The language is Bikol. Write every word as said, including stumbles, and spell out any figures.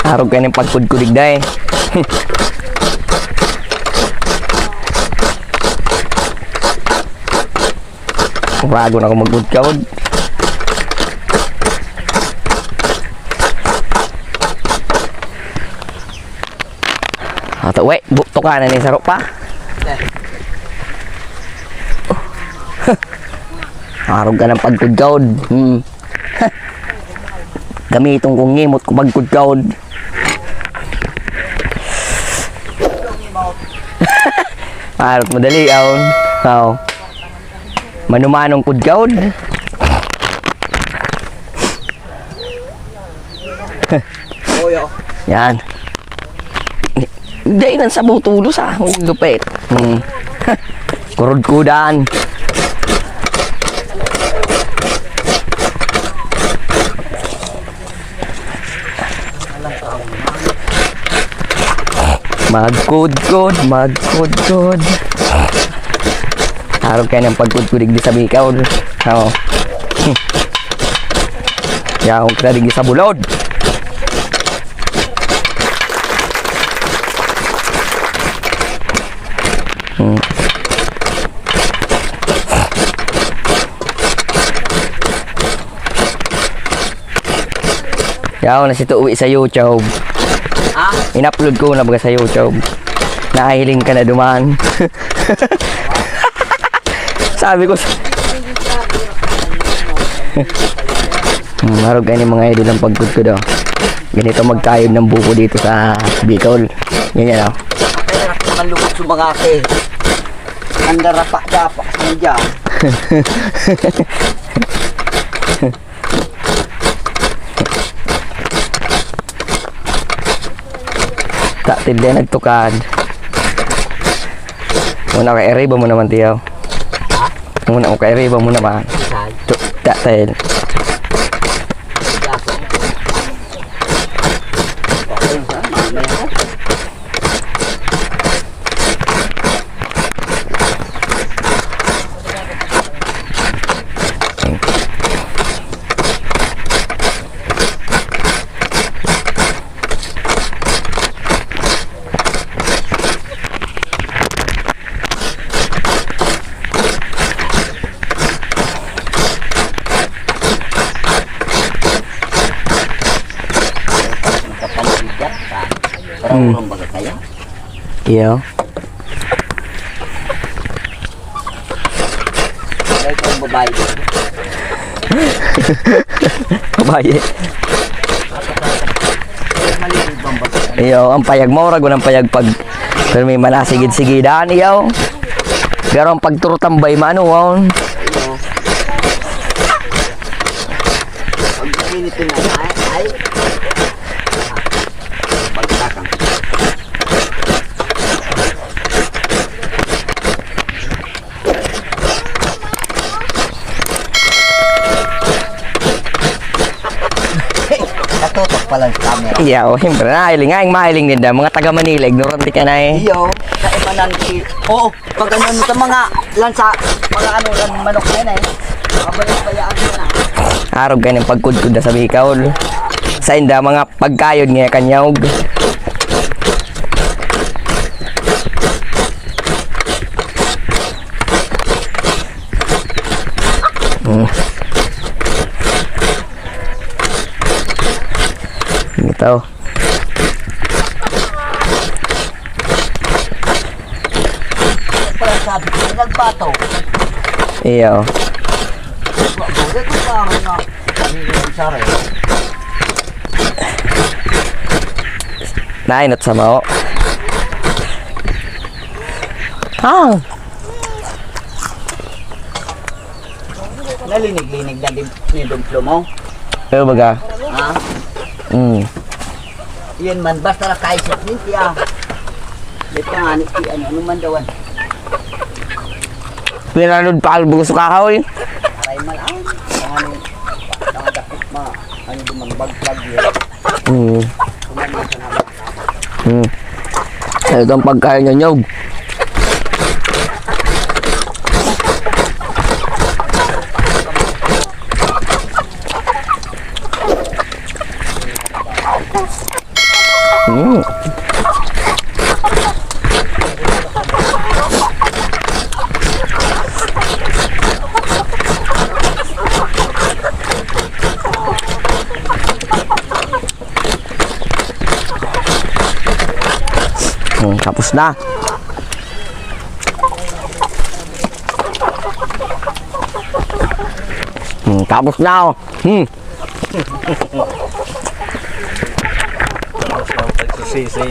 Arog kayo ng pagkudkudig, day. Bago na ako magkudkod. Ato, we, bukto ka na ni saro pa. Arog ka ng pagkudkod. Hmm. Gamiton kong ngimot ko pagkudkod. Arog madali, aon. Aw. Manumanong kudkod. Oy, oh. Yan. Dai nang sabaw tulos, ah. Ang lupit. Hmm. Kurod-kudan. Magkudkod, magkudkod. Arog kayo ng pagkudkudig di sa Bicol. Oo. Yaon kita digdi sa bulod. Hmm. Yaon na si Tuwi sa YouTube. Ha? In-upload ko na baga sa YouTube. Nahiling ka na duman. Sabi ko sa... Hmm, marog kayo ni mga idol ang pagkudkod, oh. Ganito magkayod ng buko dito sa Bicol. Ganyan, oh. Ang lubog sa mga ke. Ang darapa-dapa sa dyan. Ta, tindi nagtukad. Muna ka, iriba mo naman, tiyaw. Ha? Muna ka, iriba mo naman. Saan? Tu-, ta, tel. Saan? Mamaya ko. Nakapansigat ka. Parang Hmm. urang baga kaya. Iyo. Ay, itong babae. Babae. Mali ang bambag. Iyo, ang payag mo, ragon ang payag pag, pero may manasigid-sigidan, iyo. Pero ang pagturutambay, mano, waon. Pag init na, ay, ay. Bagsakan. Natutok pa lang sa camera. Iyo, siyempre, nahiling nga, yung mahiling ninda, mga taga Manila, ignorante ka na eh. Iyo, kaibanan si, oo, pag ano, ano sa mga lansa, mga ano, lan-, manok na yun eh. Abay, bayaan mo na. Arog kayo ng pagkudkod na sa Bicol. Sa inda, mga pagkayod nga kanyog. Hmm. Ito. Pala sabi ko, nagbato. Iyo. Wa-, wa-, wa-, wa-, wa-, Nainot sa mao. Ah. Nalinig-linig na din ni Dumplo mo. Pero baga. Ha? Mm. Yan man, basta na kaisip ni siya. Di pa nga ni si ano, ano man daw, ah. Pinanod pa ang bugos sa kahoy. Aray man, ah. Ang ano, mga dakit, mga ano, dumagbaglag yun. Mm. Kumama sa naman. Hmm. Ito ang pagkain niya, nyog. Mm. Mm, tapos na. Mm, tapos na, oh. Mm. Tapos na ang pagsisisay.